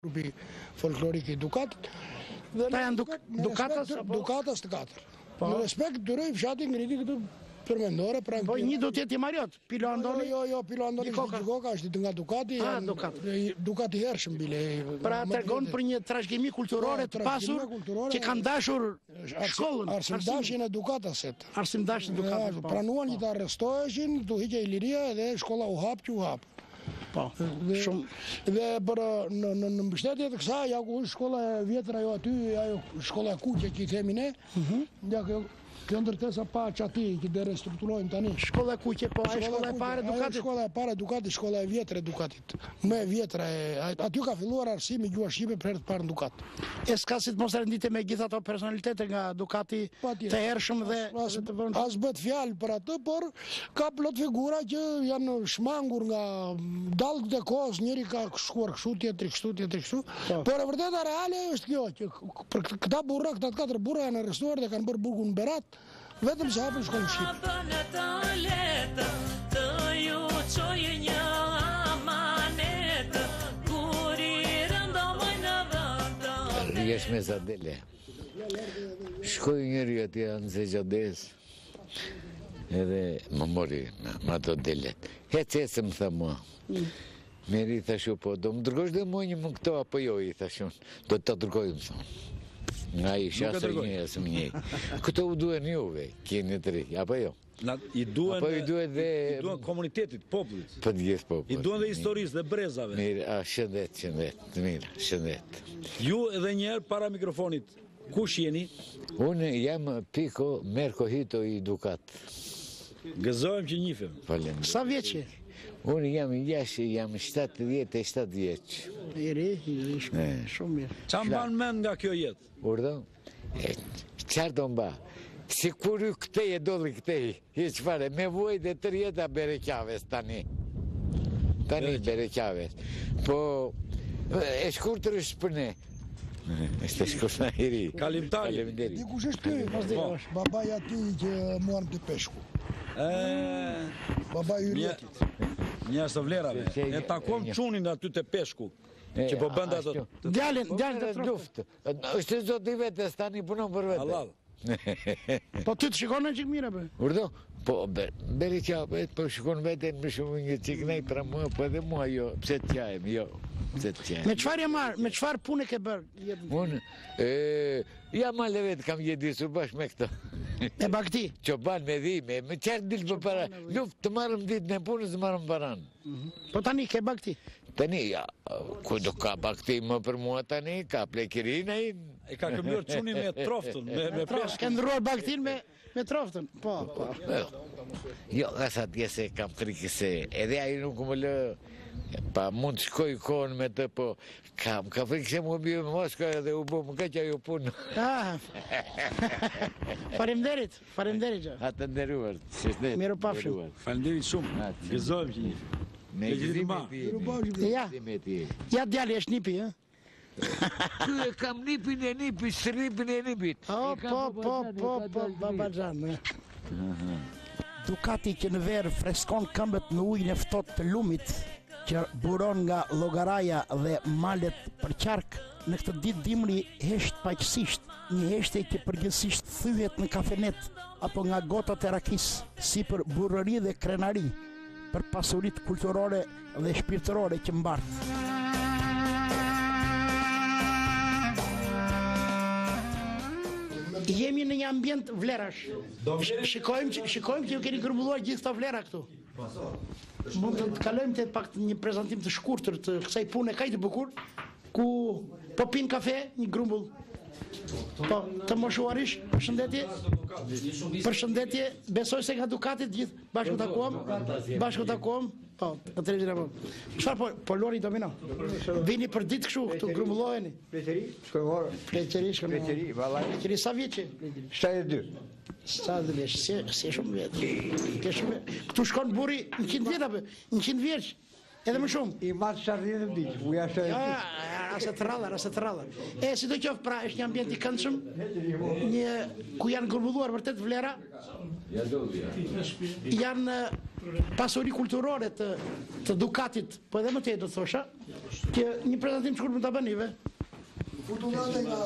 Grupi folklorik i Dukatit. Dhe Ata janë duk, Dukatas apo? Dukatas të katër. Po. Në respekt të tyre fshati ngriti këtë përmendore pra. Po një do të jetë Himariot, Pilo Andoni. Jo, jo, jo, Pilo Andoni është Gjikoka, është nga Dukati, ah, janë Dukat. Dukat i hershëm bile. Pra tregon për një trashëgimi kulturore po, të pasur që kanë dashur shkollën, arsimdashjen e Dukatasit. Arsimdashjen e Dukatasit. Po. Pranuan që të arrestoheshin, t'u hiqej liria dhe shkolla u hap që u hap. Po, dhe, shumë. Dhe për në, në, në mbështetje të kësaj, ja ku është shkolla e vjetër ajo aty, ajo shkolla e kuqe që i themi ne, mm -hmm. ja kjo, kjo ndërtesa pa çati që do restrukturojmë tani. Shkolla e kuqe, po, ajo shkolla e parë e Dukatit. Shkolla e parë e Dukatit, shkolla e vjetër e Dukatit. Më e vjetra e aty ka filluar arsimi gjuha shqipe për herë të parë në Dukat. E s'ka si të mos rendite me gjithë ato personalitete nga Dukati të hershëm dhe as, të vënë. As bëhet fjalë për atë, por Ka plot figura që janë shmangur nga dallgët e kohës, njëri ka shkuar kështu, tjetri kështu, tjetri kështu. Po. Por e vërteta reale është kjo që për këta burra, këta të katër burra janë arrestuar dhe kanë bërë burgun në Berat, vetëm se hapën shkollën shqipe. Të ju çoj një amanet Kur i rëndomoj në vend të Jesh me zadele. Shkoi njëri atje në se gjades. Edhe më mori me ato delet. Hec, hec, më tha mua. Mm. Mirë i thashë, po, do më dërgosh dhe mua një më këto, apo jo, i thashë unë. Do të të dërgoj, më thonë. Nga i shasë një, asë më një. Këto u duen juve, keni të ri, apo jo? Na, i duen, apo i duhet dhe... I duen komunitetit, popullit. Për të gjithë popullit. I duen dhe historisë dhe brezave. Mirë, a, shëndet, shëndet, mirë, shëndet. Ju edhe njëherë para mikrofonit, Kush jeni? Unë jam Piko Merko Hito i Dukat. Gëzohem që njifem. Faleminderit. Sa vjeç je? Unë jam jashtë, jam 77 vjeç. I ri, i ri shumë, shumë mirë. Ça mban mend nga kjo jetë? Urdhë? E, çfarë do mba? Si kur ju këtej e dolli këtej. Hiç fare, me vuajt dhe tërë jeta bereqaves tani. Tani bereqaves. Po, e shkurtër është për ne. Është e shkurtër i ri. Kalimtari. Faleminderit. Di kush është ky? Po. Babai i atij që muan te peshku. E Babai i Yrjetit. Njerëz të vlerave. E takuam çunin aty te peshku. Që po bënte ato. Djalin, djalin të luftë. Është zoti i vetes, tani punon për vete. Hallall. Po ty të shikon një çikë mirë apo? Urdhë? Po, beri që apet, po shikon veten më shumë një çikë nej pra mua, po edhe mua jo, pse të qajem, jo, pse të qajem. Me çfarë je marrë, me çfarë pune ke bërë? Unë, e, ja maleve vetë kam gjedisur bashkë me këto. Me bagëti? Çoban me dhi, me, me çfarë dil përpara, luftë të marrëm ditën e punës, të marrëm paran. Mhm. Po tani ke bagëti? Tani, ja, ku do ka bagëti më për mua tani, ka plekirin ai. E ka këmbyer çuni me troftën, me, me peshkun. Ke ndërruar bagëtinë me, me troftën, po, po. Jo, nga sa tje se kam frikë se edhe ai nuk më lë, pa mund të shkoj kohën me të, po kam, ka frikë se më bie Moska edhe u bë më keq ajo punë. Ah. Faleminderit. Faleminderit gjë. Ha të nderuar, shëndet. Mirupafshim. Faleminderit shumë. Gëzohem që njeh. Me gëzim e ti. Ja. Ja djali është nipi, ë? Ky e kam nipin e nipit, stërnipin e nipit. Po, po, po, po, po, babaxhan. Dukati që në verë freskon këmbët në ujin e ftohtë të lumit, që buron nga Llogaraja dhe malet përqark, në këtë ditë dimri hesht paqësisht, një heshtje që përgjithësisht thyhet në kafenet apo nga gotat e rakisë, si për burrëri dhe krenari, për pasuritë kulturore dhe shpirtërore që mbart. Jemi në një ambient vlerash. Shikojmë që shikojmë që ju keni grumbulluar gjithë këto vlera këtu. Mund të kalojmë te pak një prezantim të shkurtër të kësaj pune kaq të bukur, ku po pin kafe një grumbull. Po, të moshuarish, përshëndetje. Përshëndetje, besoj se nga Dukati të gjithë bashkë u takuam, bashkë u takuam. Po, në televizor apo. Çfarë po po luani domino? Vini për ditë kështu, këtu grumbulloheni. Pleqëri, shkojmë orë. Pleqëri, shkojmë. Pleqëri, vallai. Pleqëri sa vjeç je? 72. 72 vjeç, si si shumë vjet. Ke shumë. Këtu shkon burri 100 vjet apo 100 vjeç? Edhe më shumë. I madh 70 vdiq, u ja 72. Ja, raste të rralla, raste të rralla. E sido qoftë, pra është një ambient i këndshëm, një ku janë grumbulluar vërtet vlera. Janë pasuri kulturore të të Dukatit, po edhe më tej do të thosha. Që një prezantim të shkurtër mund ta bëni juve.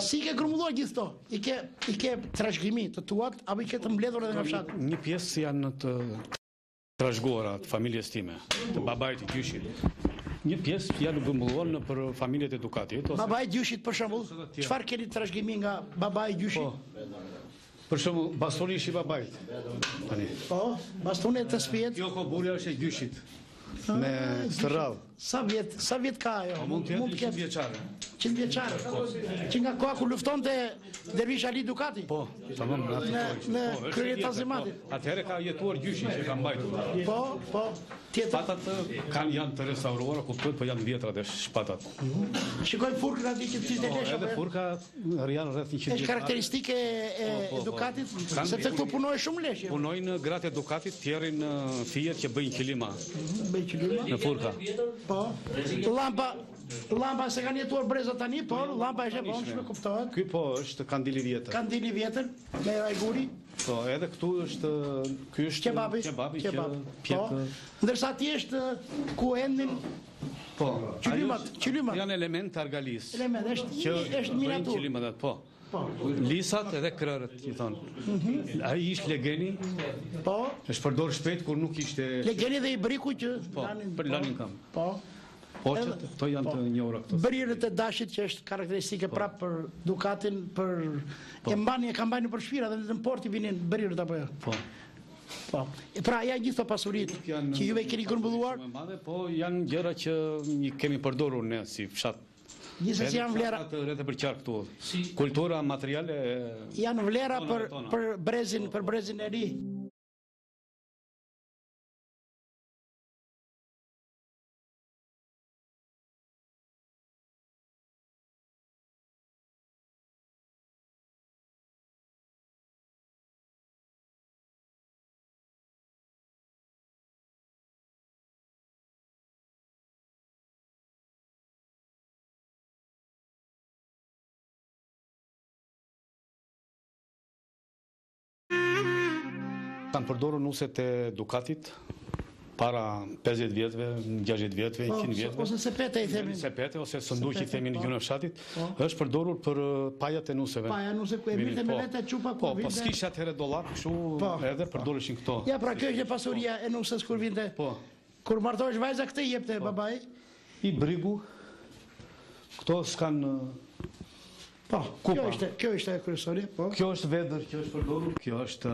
Si i ke grumbulluar gjithë këto? I ke i ke trashëgimi të tuat apo i ke të mbledhur edhe nga fshati? Një pjesë janë të trashëguara të familjes time, të babait të gjyshit. Një pjesë janë grumbulluar nëpër familjet e Dukatit ose Babai i gjyshit për shembull, çfarë keni trashëgimi nga babai i gjyshit? Po. Për shembull, bastoni është i babait. Tani. Po, bastoni të spijet. Kjo koburja është e gjyshit. Me stërradh. Sa vjet, sa vjet ka ajo? Po mund të jetë 100 vjeçare. 100 vjeçare. Që nga koha kur luftonte Dervish Ali Dukati. Po, tamam në atë kohë. Në po, krye të Tanzimatit. Po. Atëherë ka jetuar gjyshi që ka mbajtur. Po, po. Tjetër. Shpatat kanë janë të restauruara, kuptohet, po janë vjetra dhe shpatat. Shikoj furkën aty që ti po, lesh. Edhe furka janë rreth 100 vjeçare. Është karakteristike e po, po, po. Dukatit, sepse këtu punojnë shumë lesh. Punojnë gratë e Dukatit, tjerrin fijet që bëjnë qilima. Mhm, bëjnë qilima. Në furka. Po. Lampa, lampa s'e kanë jetuar brezat tani, por lampa është e vonshme, kuptohet. Ky po është kandili i vjetër. Kandili i vjetër me aiguri. Po, edhe këtu është ky është kebabi, kebabi që pjek. Po. Ndërsa aty është ku endin Po, qylymat, qylymat. Janë element të argalisë. Element, është që është miniaturë. Qylymat, po. Po. Lisat edhe krerët, i thonë. Mm -hmm. Ai ishte legeni. Po. Është përdor shpejt kur nuk ishte Legeni dhe ibriku që po, lanin. Për lanin kam. Po. Po që këto janë të njohura këto. Brirët e dashit që është karakteristike po. prapë për Dukatin, për po. e mbani e kanë mbajnë nëpër shpira dhe në port i vinin brirët apo jo. Po. Po. Pra janë gjithë këto pasuritë që juve i keni grumbulluar. Më madhe, po janë gjëra që i kemi përdorur ne si fshat. Gjithsesi janë vlera rreth e përqark këtu. Kultura materiale janë vlera për për brezin, për brezin e ri. Kanë përdorur nuset e Dukatit para 50 vjetëve, 60 vjetëve, 100 po, vjetëve. Ose sepete i themi. Sepete ose sënduq i themi në po. gjuhën e fshatit, po. është përdorur për pajat e nuseve. Paja nuse ku e mirrte me po. vete çupa ku vinte. Po, po s'kishte atëherë dollap, kështu edhe përdoreshin këto. Ja, pra kjo ishte pasuria e nuses kur vinte. Po. Kur martohesh vajza këtë i jepte babai. Ibriku. Këto s'kan Po, kjo ishte, kjo ishte kryesore, po. Kjo është vedër që është përdorur, kjo është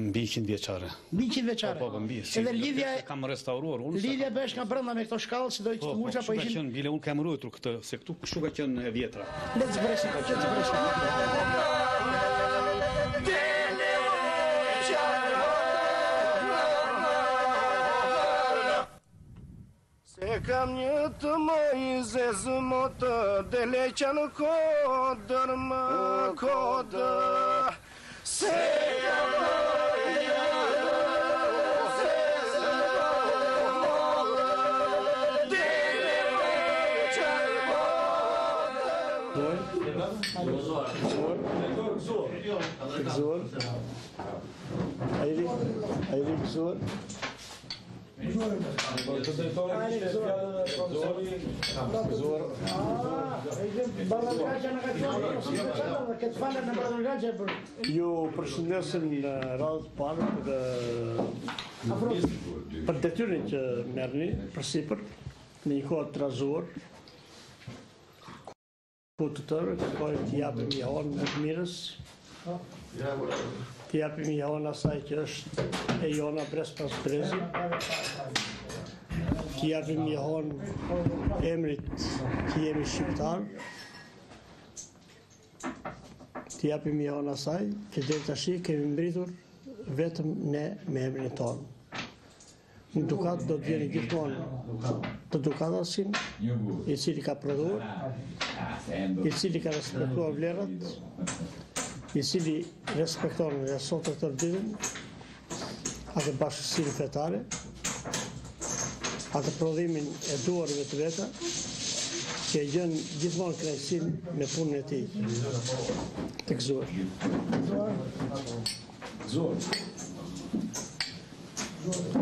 mbi 100 vjeçare. Mbi 100 vjeçare. Po, po, po mbi. Si, Edhe lidhja e kam restauruar unë. Lidhja bëhesh nga brenda me këto shkallë, si do të po, po, po ishin. Qenë, bile unë kam ruajtur këtë, se këtu kështu ka qenë e vjetra. Le të zbresim, le të zbresim. Se kam një të moj zezë motë Dele që në kodër më kodër Se kam një të zezë motë Dele që në kodër Gëzuar. Ajri, ajri gëzuar. Ju përshëndesim në radhë të parë për për detyrën që merrni përsipër në një kohë të trazuar ku të tërë kërkojnë t'i japim jehonë më të mirës, t'i japim jehonë asaj që është e jona brez pas brezi, t'i japim jehonë emrit që jemi shqiptar, t'i japim jehonë asaj që deri tashi kemi mbritur vetëm ne me emrin tonë. Në Dukat do të gjeni gjithmonë të Dukatasin, i cili ka prodhuar, i cili ka respektuar vlerat, i cili respekton dhe sot e tërë ditën, atë bashkësinë fetare, atë prodhimin e duarve të veta, që e gjen gjithmonë kënaqësinë me punën e tij. Të gëzuar. Gëzuar. Gëzuar.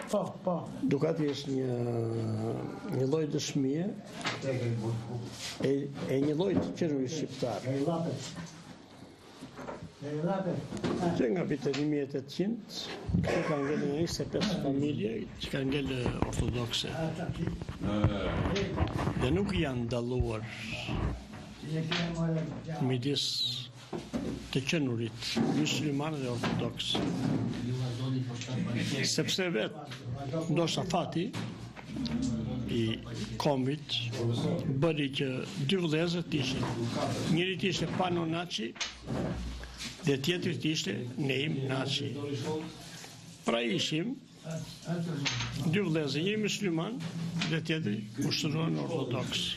Po, po. Dukati është një një lloj dëshmie e e një lloj të qenurit shqiptar. Që nga vitet 1800, këtu kanë ngelë 25 familje që kanë ngelë ortodokse. Dhe nuk janë dalluar midis të qenurit mysliman dhe ortodoks. Sepse vetë, ndoshta fati i kombit bëri që dy vëllezër të ishin. Njëri të ishte Pano Naçi dhe tjetri të ishte Neim Naçi. Pra ishim dy vëllezër, njëri mysliman dhe tjetri u shndërrua në ortodoks.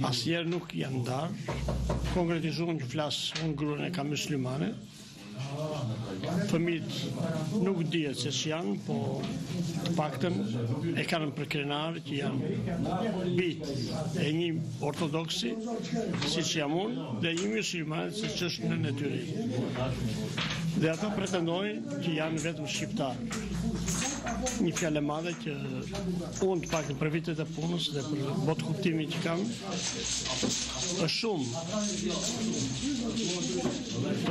Asnjëherë nuk janë ndarë. Konkretisht unë që flas, unë gruan e kam myslimane. Fëmijët nuk dihet se ç'janë, po të paktën e kanë për krenar që janë bijtë e një ortodoksi, siç jam unë, dhe një mysliman, siç është nëna e tyre. Dhe ata pretendojnë që janë vetëm shqiptarë. Një fjalë e madhe që Unë të paktën për vitet e punës dhe për botëkuptimin që kam, është shumë.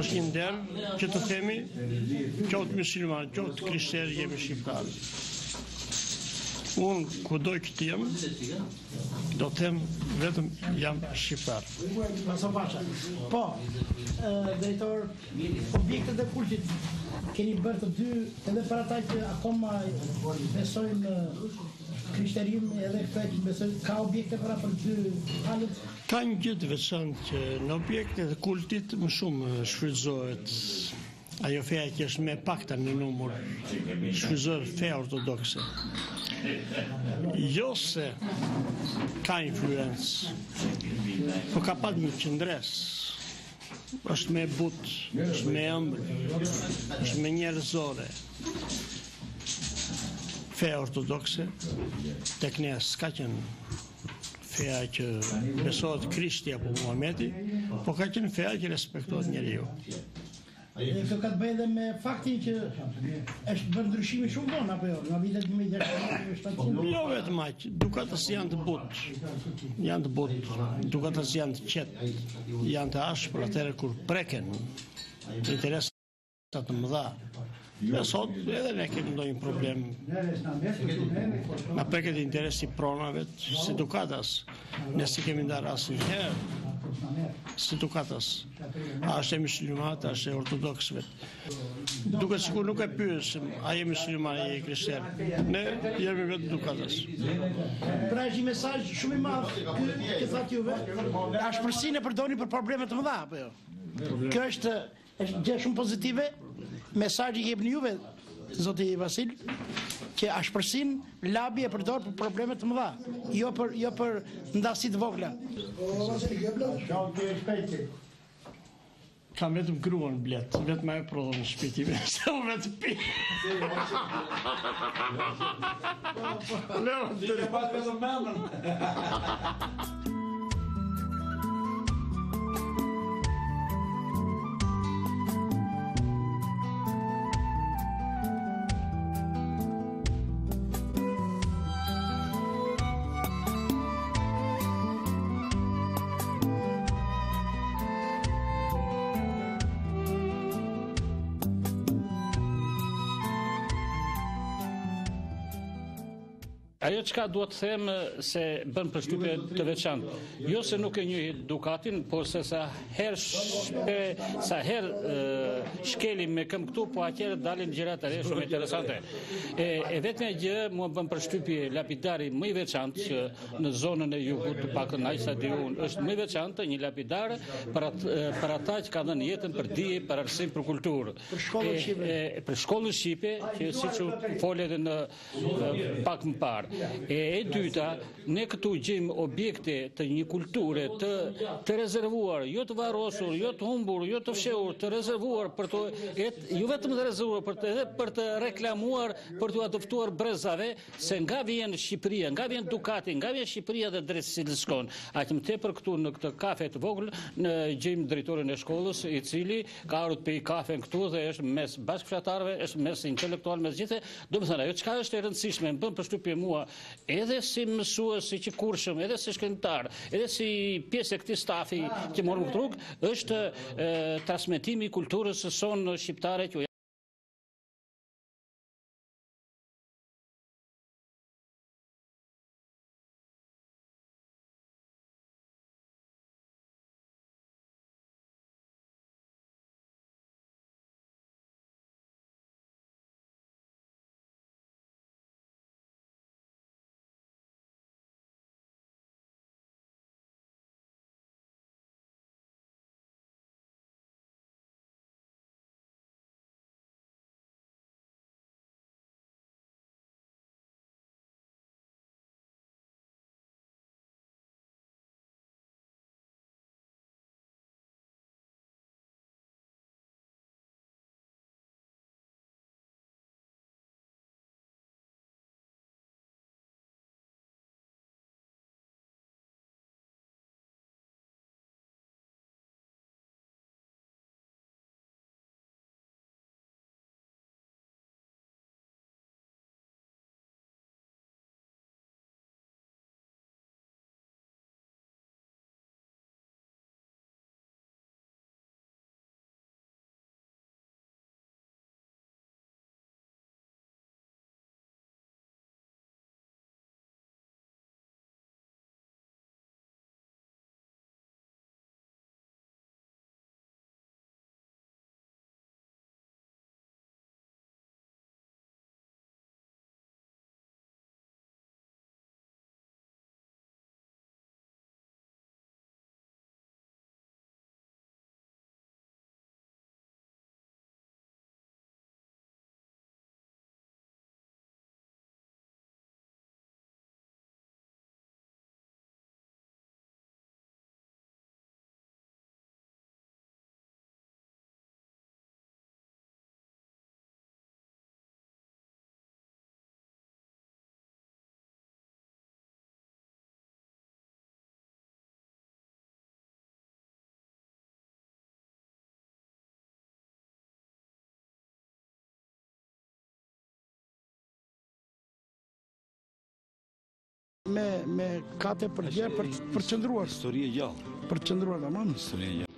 Është një nder që të themi, qoftë mysliman, qoftë krishterë, jemi shqiptarë. Unë kudo që të jem, do të them vetëm jam shqiptar. Vaso Pasha. Po, drejtor, Objektet e kultit keni bërë të dy edhe për ata që akoma besojnë në krishterim edhe këta që besojnë ka objekte pra për dy palët? Ka një gjë të veçantë që në objektet e kultit më shumë shfrytëzohet ajo feja që është më e pakta në numër, shfrytëzohet feja ortodokse. Jo se ka influencë, po ka pat një qëndresë Është më e butë, është më e ëmbël, është më njerëzore. Feja ortodokse tek ne s'ka qenë feja që besohet Krishti apo Muhameti, po ka qenë feja që respektohet njeriu. Dhe kjo ka të bëjë edhe me faktin që është bërë ndryshimi shumë vonë apo jo, nga vitet 1600-1700. Jo vetëm aq, dukatas janë të butë. Janë të butë, dukatas janë të qetë, janë të ashpër atëherë kur preken interesa të mëdha. Dhe sot edhe ne kemi ndonjë problem. Na preket interesi i pronave si dukatas. Ne s'i kemi ndarë asnjëherë si dukatas. A është e myslimanët, a është e ortodoksëve. Duket sikur nuk e pyesim, a je mysliman, a je krishterë. Ne jemi vetë dukatas. Pra është një mesazh shumë i madh ky që thatë juve. Ashpërsinë e përdorni për probleme të mëdha apo jo? Kjo është është gjë shumë pozitive. Mesazhi që jepni juve zoti Vasil që ashpërsinë Labi e përdor për probleme të mëdha, jo për jo për ndasi të vogla. Kam vetëm gruan bletë, vetëm ajo prodhon në shtëpi time, se unë vetë pi. Leo, ti ke pas vetëm memën. Ajo çka dua të them se bën përshtypje të veçantë. Jo se nuk e njoh Dukatin, por se sa herë shpe, sa herë shkelim me këmbë këtu, po atëherë dalin gjëra të reja shumë interesante. E, e vetmja gjë mua bën përshtypje lapidari më i veçantë që në zonën e jugut, të paktën aq sa di unë, është më i veçantë një lapidar për at, për ata që kanë dhënë jetën për dije, për arsim, për kulturë. Për shkollën shqipe. E, për shkollën shqipe, që siç u fol edhe në pak më parë. E e dyta, ne këtu gjejmë objekte të një kulture të të rezervuar, jo të varrosur, jo të humbur, jo të fshehur, të rezervuar për të et, jo vetëm të rezervuar, për të edhe për të reklamuar, për t'u adoptuar brezave se nga vjen Shqipëria, nga vjen Dukati, nga vjen Shqipëria dhe drejt cilës shkon. Aq më tepër këtu në këtë kafe të vogël, ne gjejmë drejtorin e shkollës, i cili ka ardhur të pijë kafen këtu dhe është mes bashkëfshatarëve, është mes intelektualëve, mes gjithë, domethënë ajo çka është e rëndësishme, më bën përshtypje mua, edhe si mësues i qëkurshëm, edhe si shkencëtar, edhe si pjesë e këtij stafi që morëm këtë rrugë, është transmetimi i kulturës sonë shqiptare që Me me kate për gjerë për për të qëndruar. Histori e gjallë. Për të qëndruar tamam. Histori e gjallë.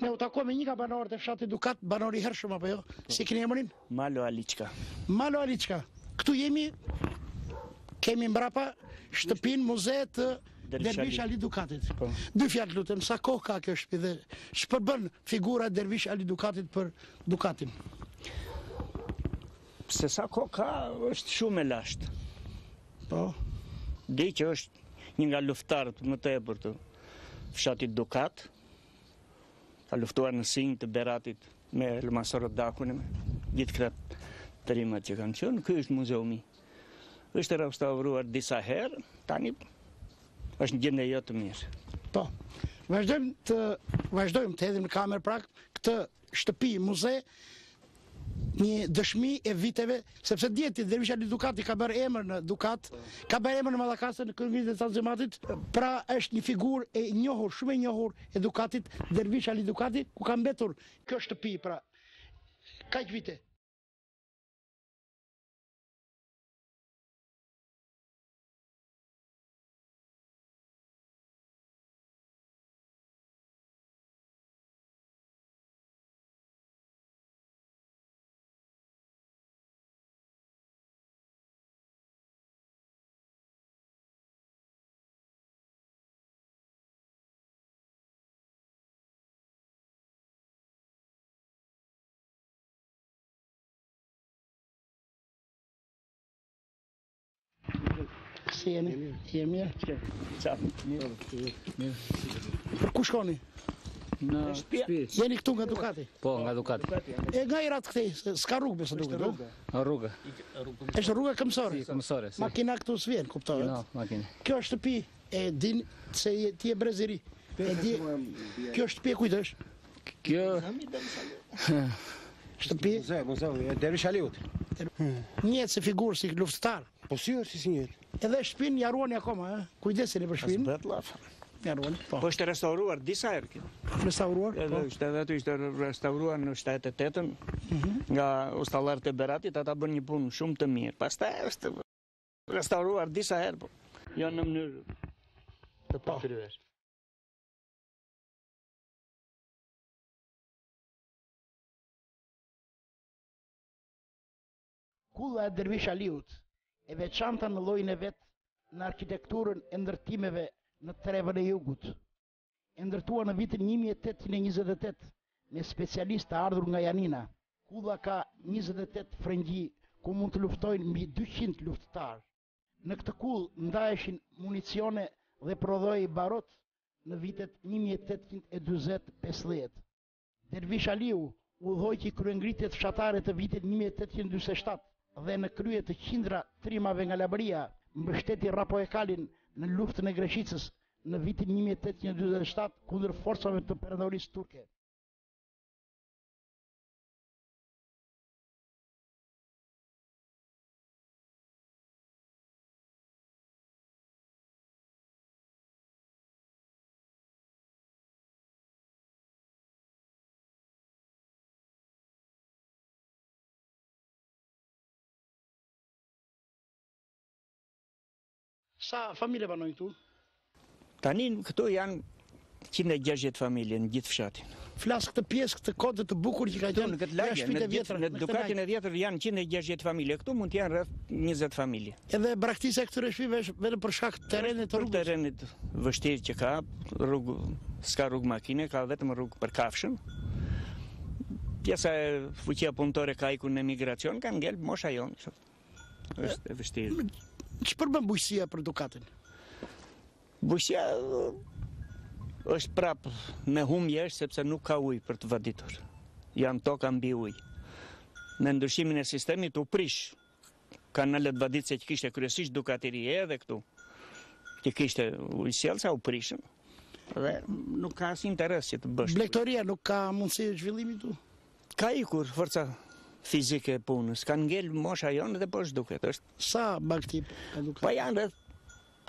Ne u takuam me një nga banorët e fshatit Dukat, banor i hershëm apo jo? Si keni emrin? Malo Aliçka. Malo Aliçka. Këtu jemi kemi mbrapa shtëpinë muze të Dervish Ali Dukatit. Po. Dy fjalë lutem, sa kohë ka kjo shtëpi dhe ç'përbën figura e Dervish Ali Dukatit për Dukatin? Se sa kohë ka, është shumë e lashtë. Po. Di që është një nga luftëtarët më të epur të fshatit Dukat. Ka luftuar në Sinjë të Beratit me Elmas Rodakun e me gjithë këta trimat që kanë qenë. Ky është muzeumi. Është restauruar disa herë, tani është në gjendje jo të mirë. Po. Vazhdojmë të vazhdojmë të hedhim në kamerë pra këtë shtëpi muze një dëshmi e viteve, sepse dihet Dervish Ali Dukati ka bërë emër në Dukat, ka bërë emër në Mallakastër në kryengritjen e Tanzimatit, pra është një figurë e njohur, shumë e njohur e Dukatit, Dervish Ali Dukati, ku ka mbetur kjo shtëpi, pra kaq vite. Si jeni? Je mirë? Qa? Mirë. Mirë. Për ku shkoni? Në shtëpi. Jeni këtu nga Dukati? Po, nga Dukati. E nga i ratë këtej, se s'ka rrugë me sa duket, ë? Rruga. Është rruga këmbësore. Si, këmbësore, si. Makina këtu s'vjen, kuptohet. No, makinë. Kjo shtëpi e din se je, ti je brez i ri. E di. Kjo shtëpi e kujt është? Kjo Shtëpi Muzeu, muzeu e Dervish Aliut. Njihet si figurë, si luftëtar. Po si është si si njihet? Edhe shtëpinë ja ruani akoma, ë? Kujdeseni për shtëpinë. S'bëhet llaf. Ja ruani, po. Po është restauruar disa herë kjo. Restauruar, Edhe po. është edhe aty ishte restauruar në 78-ën Mhm. nga ustallarët e Beratit, ata bënë një punë shumë të mirë. Pastaj është restauruar disa herë, po jo në mënyrë të Po. pakryer. Kulla e Dervish Aliut, e veçanta në llojin e vet në arkitekturën e ndërtimeve në trevën e jugut. E ndërtuar në vitin 1828 me specialistë të ardhur nga Janina. Kulla ka 28 frëngji ku mund të luftojnë mbi 200 luftëtarë. Në këtë kullë ndaheshin municione dhe prodhohej barot në vitet 1840-50. Dervish Aliu udhëhoqi kryengritjet fshatare të vitit 1847 dhe në krye të qindra trimave nga Labëria mbështeti Rrapo Hekalin në luftën e Greshicës në vitin 1847 kundër forcave të perandorisë turke. Sa familje banojnë këtu? Tani këtu janë 160 familje në gjithë fshatin. Flas këtë pjesë, këtë kodë të bukur që ka Këtu qenë në këtë nga lagje, shtëpitë në e vjetra, gjithë në këtë Dukatin lagje. e vjetër janë 160 familje. Këtu mund të janë rreth 20 familje. Edhe braktisja e këtyre shtëpive është vetëm për shkak të terrenit të Për rrugës. terrenit vështirë që ka, rrugë s'ka rrugë makine, ka vetëm rrugë për kafshën. Pjesa e fuqia punëtore ka ikur në emigracion, ka ngel mosha jonë. kështu. Është e vështirë. Ç'përbën bujqësia për Dukatin? Bujqësia është prap me humbje është sepse nuk ka ujë për të vaditur. Janë toka mbi ujë. Me ndryshimin e sistemit u prish kanalet vaditëse që kishte kryesisht Dukati i Ri edhe këtu. Që kishte ujësjellësa u prishën dhe nuk ka asnjë interes që të bësh. Blektoria nuk ka mundësi zhvillimi këtu? Ka ikur forca fizike e punës, ka ngel mosha jonë dhe po zhduket. Është Sa bagëti ka Dukati? Po janë rreth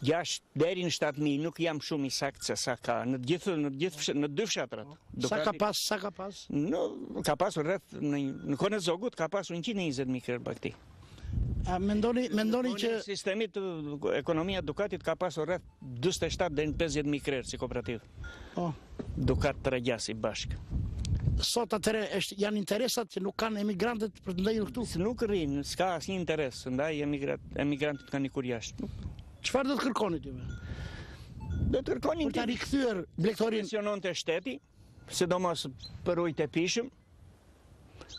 6 deri në 7000, nuk jam shumë i saktë se sa ka në të gjithë në të gjithë fsh- në dy fshatrat. Sa ka pas, sa ka pas? Në, ka pasur rreth në në kohën e Zogut ka pasur 120.000 krerë bagëti. A mendoni mendoni që Në sistemit të- ekonomia e Dukatit ka pasur rreth 47 deri në 50.000 krerë si kooperativë. Po. Dukat Tregjasi bashkë. Sot atëre është janë interesat që nuk kanë emigrantët për të ndenjur këtu. Nuk rrinë, s'ka asnjë interes, ndaj emigrant emigrantët kanë ikur jashtë. Çfarë do të kërkonit juve? Do të kërkonin Për ta rikthyer blektorin. Subvenciononte shteti, sidomos për ujë të pishëm,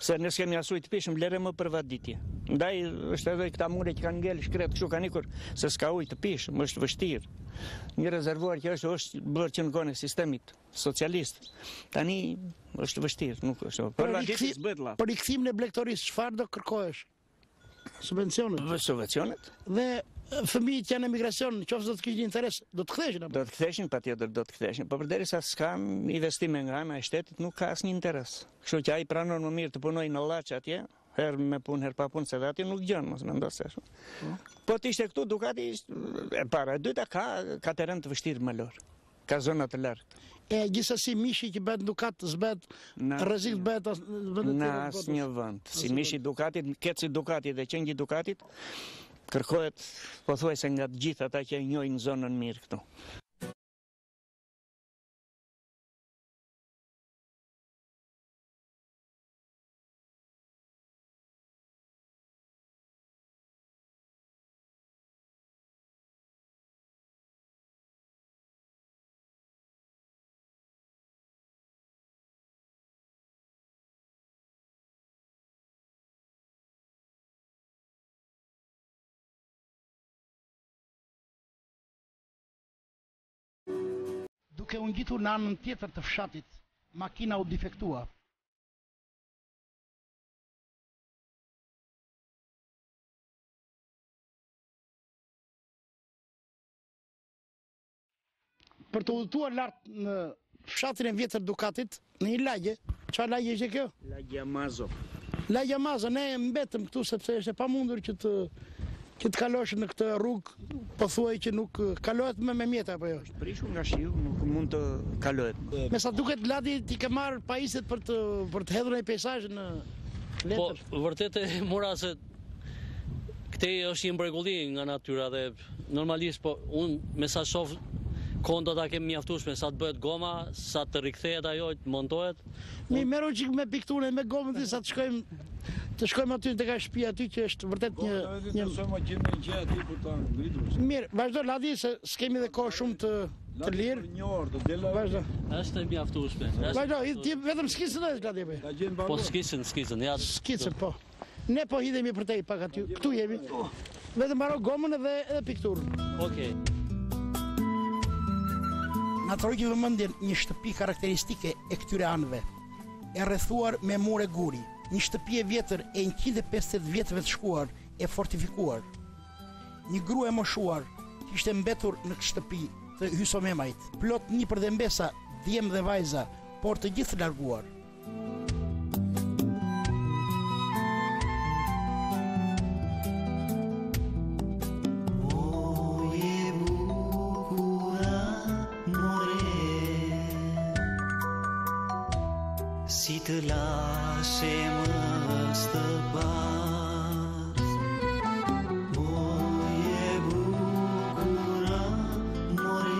se ne s'kemi as ujë të pishëm, lere më për vaditje. Ndaj është edhe këta mure që kanë ngel shkret kështu kanë ikur se s'ka ujë të pishëm, është vështirë. Një rezervuar që është është bërë që në kohën e sistemit socialist. Tani është vështirë, nuk është. Për vaditje rikthi- s'bëhet llaf. Për rikthimin e blektorisë, çfarë do kërkohesh? Subvencionet. Subvencionet. Dhe e, fëmijët që janë në emigracion, nëse do të kishin interes, do të ktheheshin apo? Do të ktheheshin patjetër, do të ktheheshin, po përderisa s'kan investime nga ana e shtetit, nuk ka asnjë interes. Kështu që ai pranon më mirë të punojë në llaç atje, herë me punë, herë pa punë, se dhe atje nuk gjen, mos mendo se ashtu. Po të ishte këtu Dukati ishte e para, e dyta ka ka terren të vështirë malor. Ka zona të largëta. E gjithsesi mishi që bëhet në Dukat s'bëhet rrezik të bëhet as në vende Në tjera të botës. asnjë vend. Si mishi i Dukatit, keci i Dukatit dhe qengji i Dukatit kërkohet pothuajse nga të gjithë ata që e njohin zonën mirë këtu. Duke u ngjitur në anën tjetër të fshatit, makina u defektua. Për të udhëtuar lart në fshatin e vjetër Dukatit, në një lagje, çfarë lagje ishte kjo? Lagja Mazo. Lagja Mazo, ne mbetëm këtu sepse është e pamundur që të që të kalosh në këtë rrugë, pothuaj që nuk kalohet më me mjete apo jo. Është prishur nga shiu, nuk mund të kalohet. Me sa duket Ladi ti ke marrë pajisjet për të për të hedhur një peizazh në Po, letër. vërtet e mora se këtej është një mrekulli nga natyra dhe normalisht po unë me sa shoh kohën do ta kem mjaftueshme sa të bëhet goma, sa të rikthehet ajo, të montohet. Mi merru çik me pikturën, me gomën ti sa të shkojmë të shkojmë aty tek ajo shtëpia aty që është vërtet një një më gjejmë një gjë aty për ta ngritur. Mirë, vazhdo Ladi se s'kemi dhe kohë shumë të të lirë. Një orë të del. Vazhdo. Është e mjaftueshme. Është Vazhdo, ti vetëm skicën do të Ladi apo? Po skicën, skicën, ja. Skicën po. Ne po hidhemi për tej pak aty. Këtu jemi. Vetëm mbaro gomën edhe edhe pikturën. Okej. Na tërhoqi vëmendjen një shtëpi karakteristike e këtyre anëve, e rrethuar me mure guri, një shtëpi e vjetër e 150 vjetëve të shkuar, e fortifikuar. Një grua e moshuar kishte mbetur në këtë shtëpi të Hysomemajt, plot nipër dhe mbesa, djem dhe vajza, por të gjithë të larguar. Si të lashe më së pas Moj e bukura more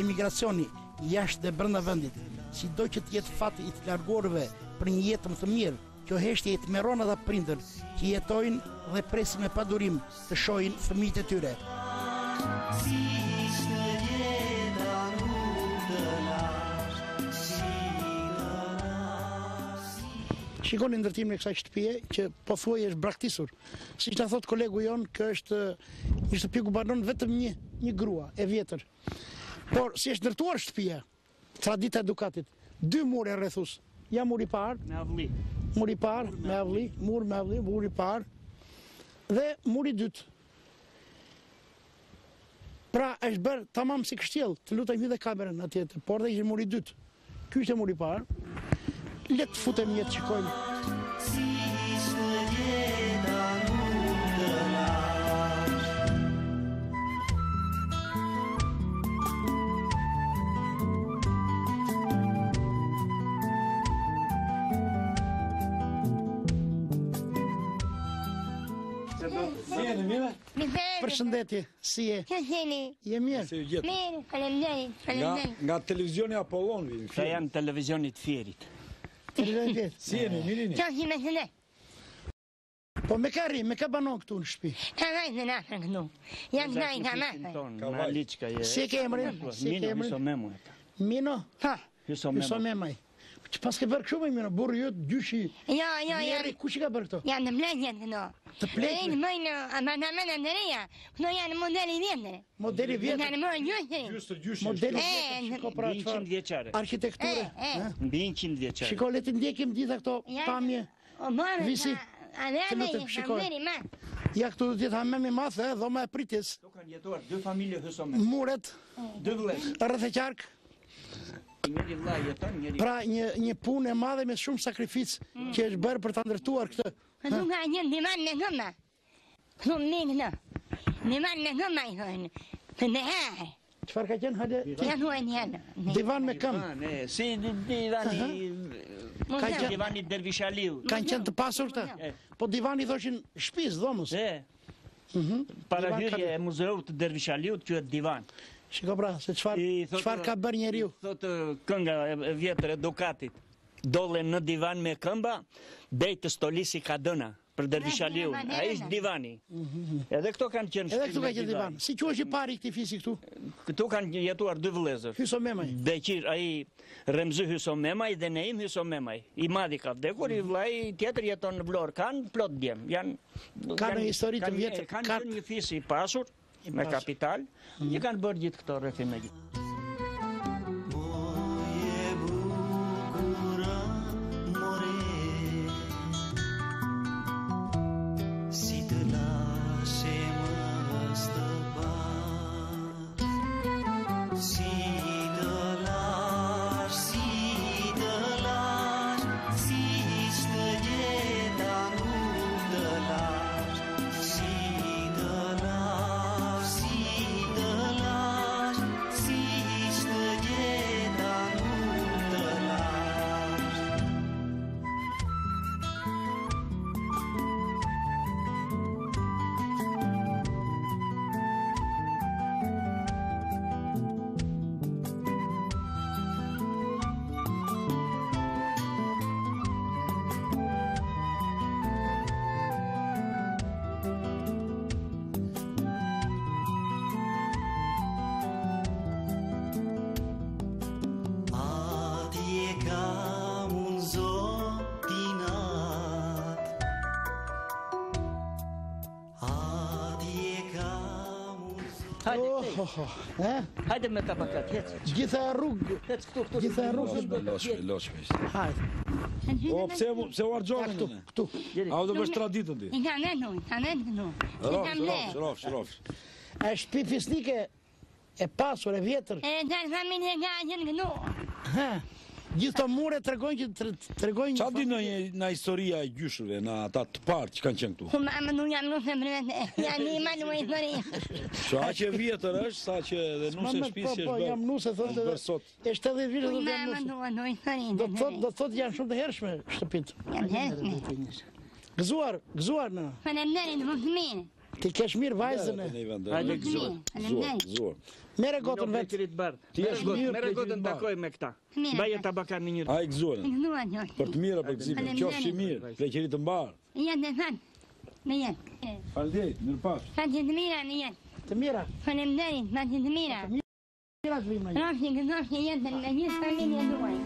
Emigracioni jashtë dhe brenda vendit, sido që të jetë fati i të larguarve për një jetë më të mirë, kjo heshtje i tmerron ata prindër që jetojnë dhe presin me padurim të shohin fëmijët e tyre. Si në jeta nuk të lash Si të lash Shikoni ndërtimin e kësaj shtëpie që pothuaj është braktisur. Siç na thotë kolegu jonë, kjo është një shtëpi ku banon vetëm një një grua e vjetër. Por si është ndërtuar shtëpia? Tradita e Dukatit, dy mure rrethues. Ja muri i parë, me avlli. Muri i parë me avlli, mur me avlli, muri i parë dhe muri i dytë. Pra është bërë tamam si kështjell, të lutem hidhe kamerën atje te porta ishte muri i dytë. Ky ishte muri i parë. Le të futemi një të shikojmë. Si në jeta nuk të lash Si jeni mirë? Përshëndetje, si je? Si jeni? Je mirë? Si ju gjetë? Mirë, faleminderit, Nga faleminderit. nga televizioni Apollon vin. Këta janë televizionit Fierit. Televizioni Fierit. Si jeni, mirë jeni? Qa si me shëndet? Po me ka rri, me ka banon këtu në shtëpi? Ka vajzë në afër këtu. Janë këna i ka mafër. Ka Aliçka je. Si e ke emrin? Si e ke Mino emrin? Hysomemo. Mino? Po. Hysomemo. Hysomemaj. Që pas ke bërë kështu me Mino, burri jot, gjyshi. Jo, jo, Njeri, janë. kush i ka bërë këto? Janë të pleqet këto. Të pleqve? Në mëjnë në apartamente të reja. Këto janë modeli vjetër. Modeli vjetër. Janë më gjyshi. Modeli E, vjetër, shiko pra Mbi çfarë 100 vjeçare. arkitekture. E, e. ë? Mbi 100 vjeçare. Shiko, le të ndjekim gjitha këto Janë- pamje. O, more, Visi, a dhe të lutem, shikoj. ma. Ja këtu do të jetë hamemi i madh, ë, dhoma e pritjes. Këtu kanë jetuar dy familje Hysomemo. Muret, Dy vëllezër. rreth e qark. Njëri vëlla jeton, njëri Pra një një punë e madhe me shumë sakrificë që është bërë për ta ndërtuar këtë. Këtu ka një divan me këmba. Këtu mi këto. Divan me këmba i thonë. Të në herë. Çfarë ka qenë? Hajde. Ja thuaj një herë. Divan me këmbë. Divan, e, si divani Ka qenë divani Dervish Aliu. kanë qenë të pasur këta. Po divani i thoshin shtëpisë, dhomës. E. Mhm. Para Divan hyrje ka- e muzeut të Dervish Aliut quhet divan. Shiko pra, se çfarë çfarë ka bërë njeriu. Thotë kënga e vjetër e Dukatit. Dolle në divan me këmba, dej të stolisi ka dëna për Dervish Aliun. Ai është divani. Edhe këto kanë qenë Edhe këtu shtëpi ka me qenë divan. Si quhesh i pari i këtij fisi këtu? Këtu kanë jetuar dy vëllezër. Hysomemaj. Beqir, ai Remzi Hysomemaj dhe Neim Hysomemaj. I madhi ka vdekur, i vllai tjetër jeton në Vlorë. Kanë plot djem. Janë Kanë një histori të kanë- vjetër, Kanë kanë- qenë një fis i pasur me pasur. kapital, që kanë bërë gjithë këto rrethime. Hajde, Oh, oh, oh. E? Hajde me tabakat, hec. Gjitha e rrugë. Hec këtu, këtu. Gjitha e rrugë. Loshme, loshme. Hajde. O, pse pse u harxhove? Këtu, këtu. A u do bësh traditën ti? I kam ne, i kam ne. I Rofsh, kam ne. rofsh, rofsh, rofsh. E shtëpi fisnike e pasur, e vjetër. E në familje nga gjënë këtu. Ha. Gjithë to mure tregojnë që tre- tregojnë Qa di në në historia e gjyshërve, në ata të parë që kanë qenë këtu? Ku ma më nuk jam nuse për vete. Jam një ma nuk e thëri. Që aq e vjetër është, sa që edhe nuse Ma, shtëpisë po, që po, është bërë. jam nuse, thotë është bërë sot. E 70 vjeç Ku thotë ma jam më nuse. nuk e thëri. Do të thotë, do të thotë janë shumë të hershme shtëpitë. Janë hershme. Gëzuar, gëzuar në. Faleminderit, më të mirë. Ti kesh mirë vajzën e. Hajde gëzuar. Faleminderit. Gëzuar. Mere gotën vet. Pleqërit bardh. Ti Mere je gotën, mirë, mere pleqërit gotën bardh. takoj me këta. Mirë. Mbaje tabakan në një. Ai gëzuar. Gëzuar jo. Për të mira, për gëzimin. Faleminderit. Qofshi mirë, pleqëri të mbar. Janë të thanë. Me jetë. Faleminderit, mirëpafsh. Fatë të mira në jetë. Të mira. Faleminderit, fatë të mira. Mira të vijmë. Rafshi, gëzofshi jetën me gjithë familjen tuaj.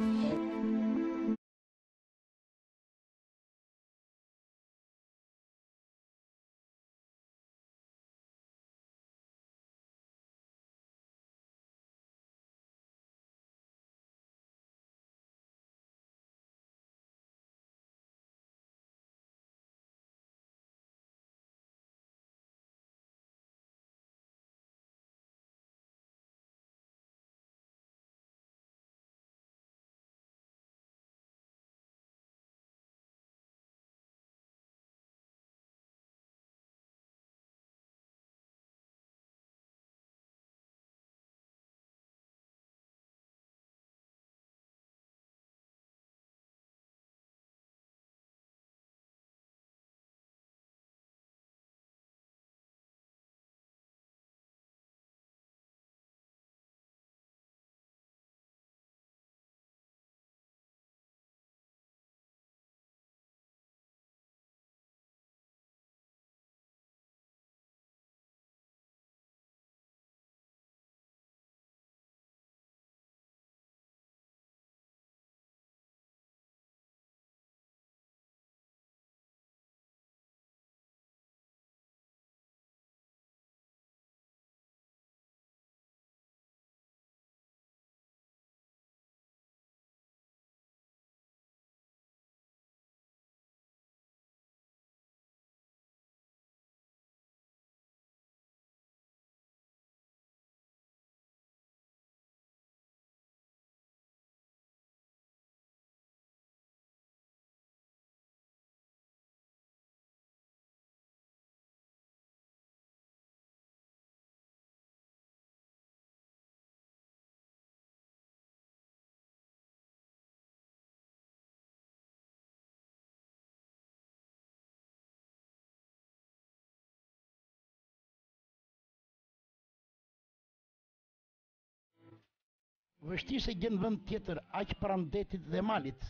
Vështirë se gjen vend tjetër aq pranë detit dhe malit,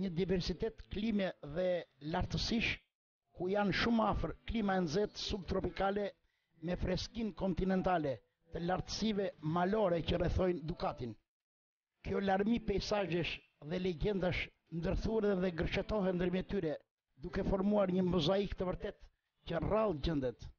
një diversitet klime dhe lartësish ku janë shumë afër klima e nxehtë subtropikale me freskinë kontinentale të lartësive malore që rrethojnë Dukatin. Kjo larmi peizazhesh dhe legjendash ndërthuren dhe gërshetohen ndërmjet tyre, duke formuar një mozaik të vërtetë që rrallë gjendet.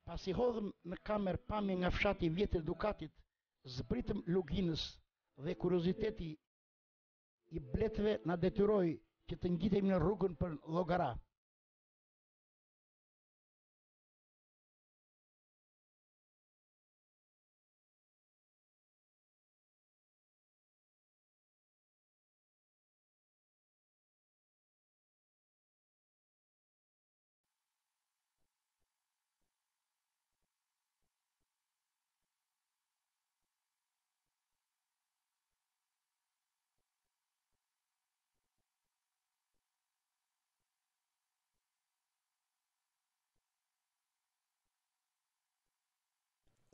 Pasi hodhëm në kamerë pamje nga fshati i vjetër Dukatit, zbritëm luginës dhe kurioziteti i bletëve na detyroi që të ngjitemi në rrugën për Llogara.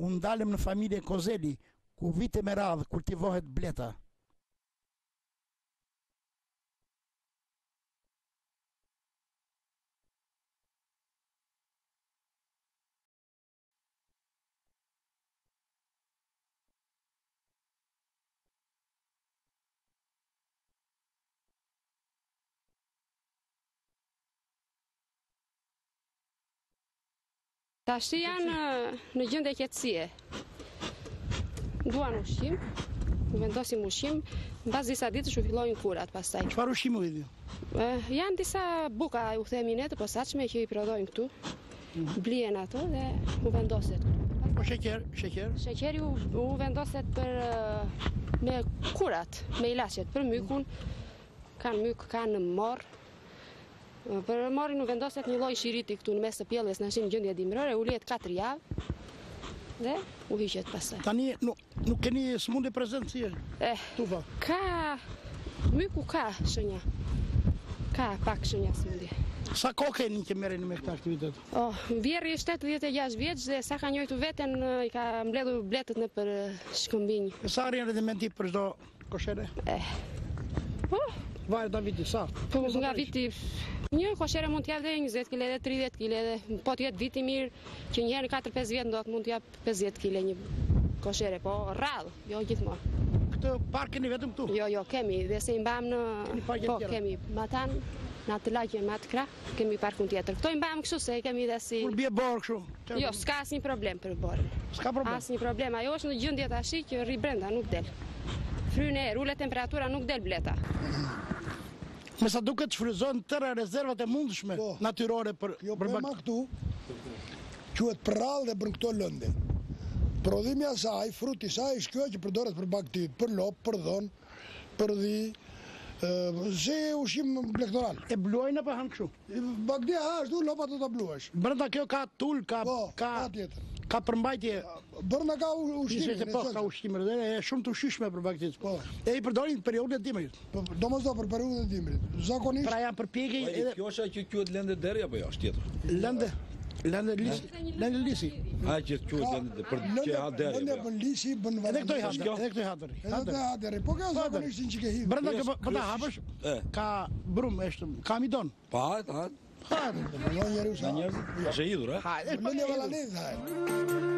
U ndalëm në familjen Kozeli, ku vite me radhë kultivohet bleta. Tashti janë në gjendje qetësie. Duan ushqim, u vendosim ushqim, mbas disa ditësh u fillojnë kurat pastaj. Çfarë ushqimi u hidhni? Janë disa buka, u themi ne, të posaçme që i prodhojmë këtu. Mhm. Blien ato dhe u vendoset. Po sheqer, sheqer? Sheqeri u, u vendoset për me kurat, me ilaçet, për mykun, kanë myk, kanë morr, Për morrin u vendoset një lloj shiriti këtu në mes të pjelljes në në gjendje dimërore, u lihet 4 javë dhe u hiqet pastaj. Tani nuk, nuk keni sëmundje prezent si eh, tufa? Ka, myku ka shenja, ka pak shenja sëmundje. Sa kohë keni që merreni me këtë aktivitet? Oh, vjehrri është 86 vjeç dhe sa ka njohur veten i ka mbledhur bletët nëpër shkëmbinj. Sa arrin rendimenti për çdo Koshere? Eh. Po? Varet nga viti, sa? Po, nga viti, një koshere mund t'japë dhe 20 kg dhe 30 kg dhe po të jetë vit i mirë që një herë në 4-5 vjet ndodh mund t'japë 50 kg një koshere, po rrallë, jo gjithmonë. Këtë park keni vetëm këtu? Jo, jo, kemi, dhe se i mbajmë në... Po, kemi, matanë, në atë lagje, në atë krah, kemi parkun tjetër. Këto i mbajmë kështu se i kemi dhe si... Kur bie borë kështu? Jo, s'ka asnjë problem për borën. S'ka problem? Asnjë problem. Ajo është në gjendje tashi që rri brenda, nuk del. Fryn erë, ulet temperatura, nuk del bleta. Me sa duket shfrytëzohen tëra rezervat e mundshme po, natyrore për Jo, për pema këtu quhet përrallë dhe bën këto lënde. Prodhimi i saj, fruti i saj është kjo që përdoret për bagëtit, për lopë, për dhen, për dhi, si ushqim blegtoral. E bluajnë apo hanë kështu? Bagëtia ha ashtu, lopa do ta bluash. Brenda kjo ka tul, ka po, ka patjetër. Ka përmbajtje. Brenda ka ushqim. Po, ka ushqim dhe e shumë të ushqyeshme për bagëtitë. Po. E i përdorin në periudhën e dimrit. Po, domosdo për periudhën e dimrit. Zakonisht. Pra janë përpjekje po, edhe kjo është ajo që quhet lëndë derri apo jo, është tjetër. Lëndë Lëndë lisi, lëndë lisi. A që quhet lëndë për që ha derri. Lëndë bën lisi, bën Edhe këto i ha, edhe këto i ha derri. Edhe këto ha derri. Po kjo zakonisht që ke hidh. Brenda kjo po ta hapësh, ka brum është, ka amidon. Po, hajt, hajt. Hajt, jo njeriu sa. Njerëz, është e hidhur, a? Hajt, është pak e hidhur.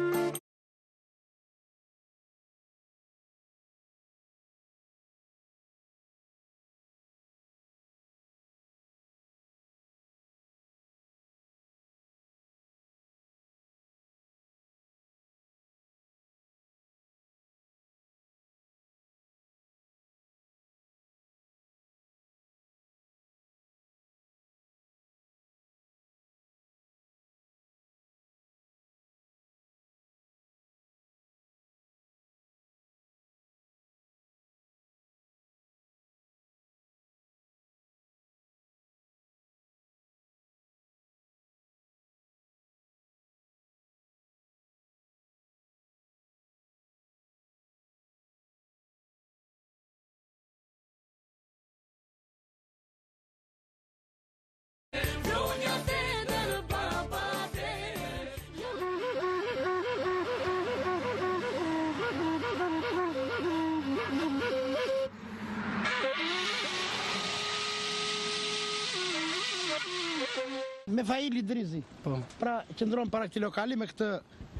Mefail Idrizi. Po. Pra qëndron para këtij lokali me këtë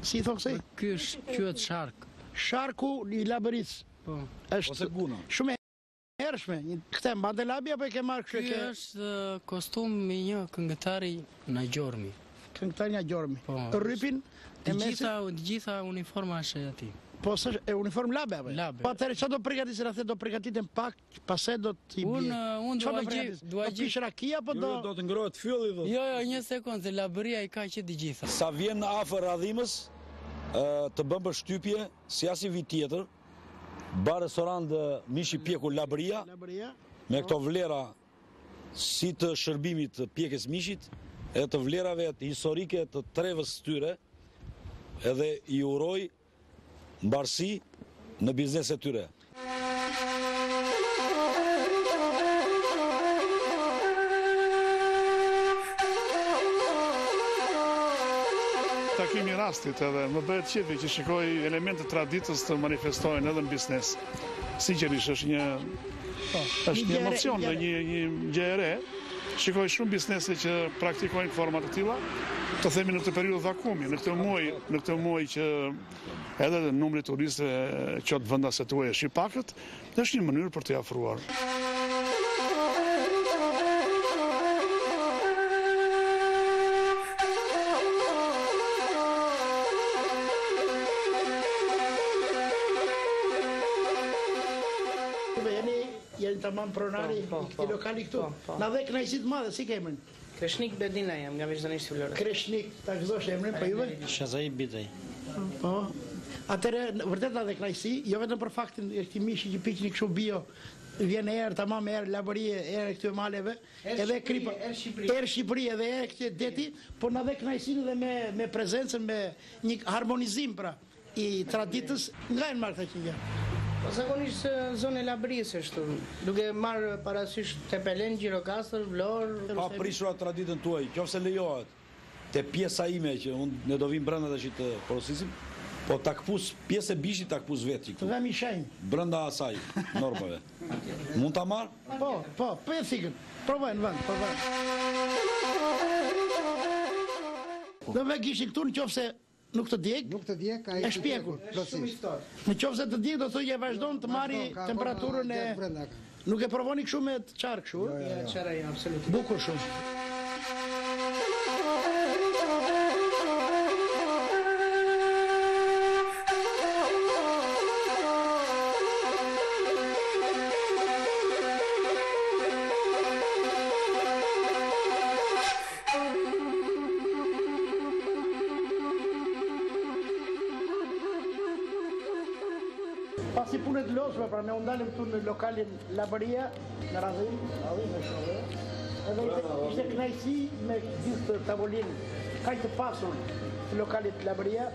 si i thonë kësaj? Ky është quhet shark. Sharku i Labërisë. Po. Është Ose guna. Shumë e hershme. Një këtë e mbante Labi apo e ke marrë kështu e Ky ke është kostum i një këngëtari nga Gjormi. Këngëtari nga Gjormi. Po. Rrypin e Të mesit. gjitha të gjitha uniforma është e atij. Po s'është e uniform labe apo? Labe. Po atëherë çfarë do përgatisin atje do përgatiten pak, pastaj do t'i bie. Unë unë Çfarë dua do gjej, përgatisin? dua Do gjej. pish raki apo do Jo, do të ngrohet fylli do. Jo, jo, një sekondë, se Labëria i ka që të gjitha. Sa vjen afër Radhimës, të bën përshtypje si asnjë vit tjetër, bar restorant mishi pjekur Labëria, Labëria. me këto vlera si të shërbimit të pjekjes mishit, edhe të vlerave historike të trevës tyre, edhe i uroj mbarësi në bizneset tyre. Takim i rastit edhe më bëhet qefi që shikoj elemente të traditës të manifestohen edhe në biznes. Sinqerisht është një Po, është një emocion dhe një një gjë e re. Shikoj shumë biznese që praktikojnë forma të tilla, të themi në këtë periudhë vakumi, në këtë muaj, në këtë muaj që edhe numri i turistëve qoftë vendas e tuaj është i pakët, është një mënyrë për t'i afruar. tamam pronari Po, po, i këtij po. lokali këtu. Po, po. Na dhe kënaqësi të madhe, si ke emrin? Kreshnik Bedina jam nga Vizhdanish Vlorës. Kreshnik, ta gëzosh emrin, po juve? Shazai Bitej. Po. Atëherë vërtet na dhe kënaqësi, jo vetëm për faktin e këtij mishi që piqni kështu bio, vjen erë tamam erë Labërie, erë këtyre maleve, Erë edhe Shqipërie, kripa, erë Shqipërie. erë Shqipërie edhe erë këtij deti, po na dhe kënaqësinë edhe me me prezencën me një harmonizim pra i traditës nga janë marrë këta qengja. Po zakonisht zonë e Labërisë është, duke marrë parasysh Tepelenë, Gjirokastër, Vlorë. Pa prishur atë traditën tuaj, qofse lejohet te pjesa ime që unë ne do vim brenda tash të porosisim, po ta këpus pjesë e bishtit ta këpus vetë që Të këtu. vemi shenjë. Brenda asaj normave. Mund ta marr? Po, po, po e thikën. Provoj në vend, provoj. Do vë gishtin këtu në qoftë se nuk të djeg. Nuk të djeg, ai është pjekur. Plotësisht. Në qoftë se të djeg do thotë që vazhdon të marri Vazhdon, ka akoma temperaturën e gjatë brenda ka. Nuk e provoni kështu me të çarë kështu, ë? Jo, jo, jo. Çara jo, absolutisht. Bukur shumë. Pasi punet lodhshme, pra ne u ndalëm këtu në lokalin Labëria, në Radhim, Radhim është edhe. Edhe ishte, ishte kënaqësi me gjithë tavolinë kaq të pasur të lokalit Labëria.